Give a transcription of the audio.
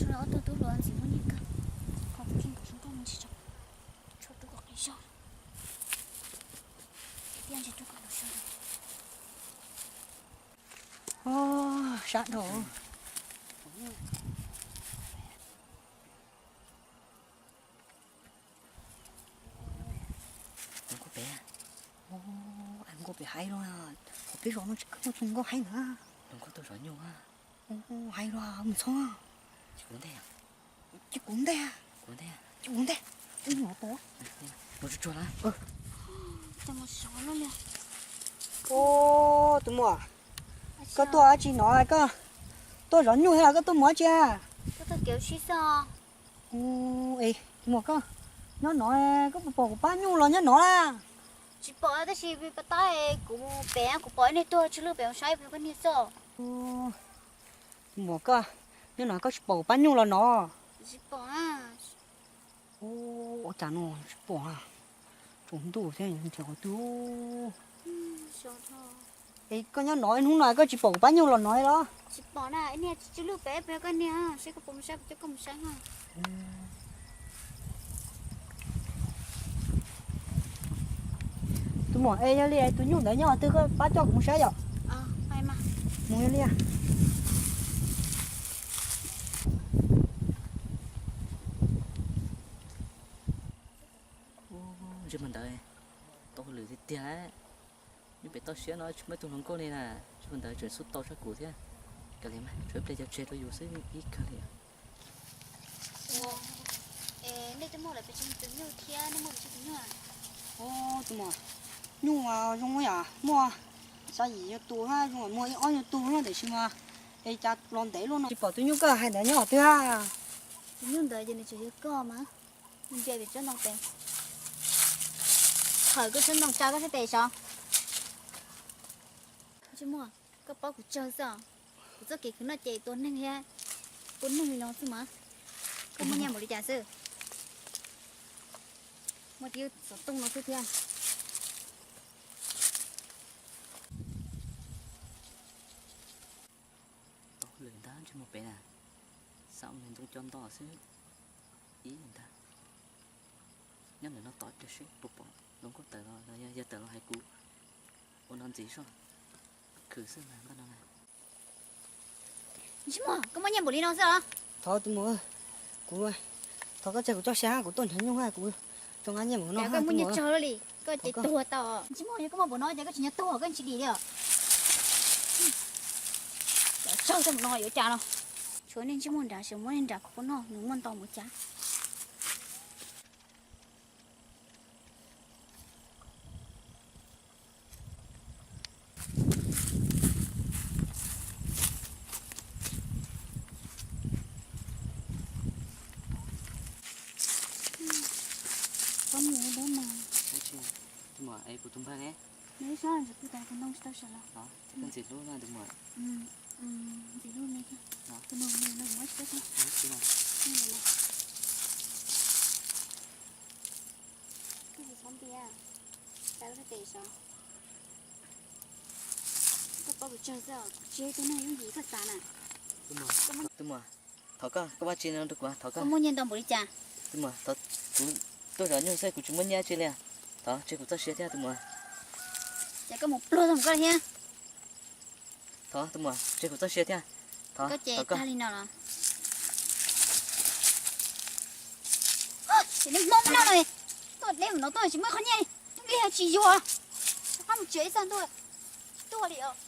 Ob tug tub hluas ntxim muaj nyiaj kawg, qhov kuv tsis nkaum tsis nkauj mus ntshe tshuav rub kom qis zog, tiam sis rub kom los zog. Sab dhau. Hluas nkauj pem, hluas nkauj pem haib los, qhov peb zos no tsis muaj tus hluas nkauj haib na. Hluas nkauj tuaj zov nyuj, haib los mus txhob. Ces kuv ntej, ces kuv ntej, ces kuv ntej, tus nyuam tau. Mus tsuag tsuag na. Tus muam, koj tuaj dab tsi no, koj tuaj zov nyuj los koj tuaj mus dab tsi? Tus muam, koj nyob no koj puas pom kuv pab nyuj los nyob no na? Tsis pom, tab sis pas tab kuv mus pem kuv pom ib niag tuag tsw lwj pem mus saib pem koj niag xwb. Tus muam, koj nyob no koj tsis pom kuv pab nyuj los no? Tsis pom. Ua cas no tsis pom, tsaus ntuj thiab nrhiav qhov twg. Es koj nyob no hnub no koj tsis pom kuv pab nyuj los no los? Tsis pom na, ib niag tsw lwj pem pem koj niag, saib koj puas mus saib, kuv coj koj mus saib. Tus muam, es yog li tus nyuj ntawd nyob qhov twg koj pab coj kuv mus saib yom? Mus yog li. Ntsej muag ntawd tau hauj lwm tiag tiag. Nyob pem toj siab no tsis muaj ib tug hluas nkauj li na, ntsej muag ntawd tseem xub tau tshaj kuv thiab. Kav liam mas, tshuav ib pliag cov tseg rau yus xwb ib kawg li. Nej twb muaj lawm pes tsawg tus nyuj thiab nej muaj pes tsawg tus nyuj? Tus muam, nyuj zoo yam muaj xya yim nyuag tus, zoo muaj ib ob nyuag tus no tiam sis mas es cas los ntev luaj no tsis pom tus nyuj koj hais ntawd nyob qhov twg. Tus nyuj ntawd ces nws tseem yog koj mas. Nws nce pem tsob ntoo pem, qhawm koj tsob ntoo tsa koj sab tes saud. Ntsej muag, koj paub kuv tsawg xwb os. Kuv txoj kev khwv noj ces tua neeg thiab pub neeg li no xwb mas. Koj muaj nyiaj npaum li cas xwb? Muaj tib xov tooj no xwb thiab. Tau lwm ntag ntsej muag pem na, xav ua ntoo coj ntoj xwb ib ntag. Nyob ntawm no tos ib pliag seb puas pom hluas nkauj tawm los, yog tawm los hais kuv ua no ntxiv soj. Khwv xwb mas npaj no na. Ntsej muag, koj muaj nyiaj npaum li no xwb os? Thov tus muam, kuv, thov koj tseg kuv txoj sia, kuv tuaj nrhiav nyuj, kuv tsis nqa nyiaj npaum no. Koj muaj nyiaj tsawg li, koj ces tuag tau. Ntsej muag, yog koj muaj npaum no ces koj tsis nyob tuag koj tsis dim li os. Tsawg tau npaum no yuav cas no. Tshuav niag ntsej muag nrad, tsis muab niag nrad kuv noj, nws muaj ntau mus cas. Tus muam, es kuv tus npawg ne? Nws ib sab ntsis kuj tas tus ntoo tsis tau sawv los. Koj ntxim hlub na tus muam. Ntxim hlub me thiab. Tus muam, nws muab tsis tau. Koj tsis txhob ntiag, tsa koj sab tes saud. Koj paub kuv tsawg xwb os, kuv tsis yog ib tug neeg yooj yim koj xav na. Tus muam, thov koj, koj muaj tsis no rau kuv, thov koj. Koj muaj nyiaj ntau npaum li cas? Tus muam, kuv tuaj zov nyuj xwb kuv tsis muaj nyiaj tsi li. Thov tseg kuv txoj sia thiab tus muam. Ces koj mus pluag tag mus koj thiab. Thov tus muam tseg kuv txoj sia thiab. Thov koj ces tag li no los. Ces nej hmoob no no, tuaj deb mus no tuaj tsis muaj qhov nyiaj li, nyiaj tsis yuav. Rov qab mus tsev ib txog ntua, tsis tuaj li os.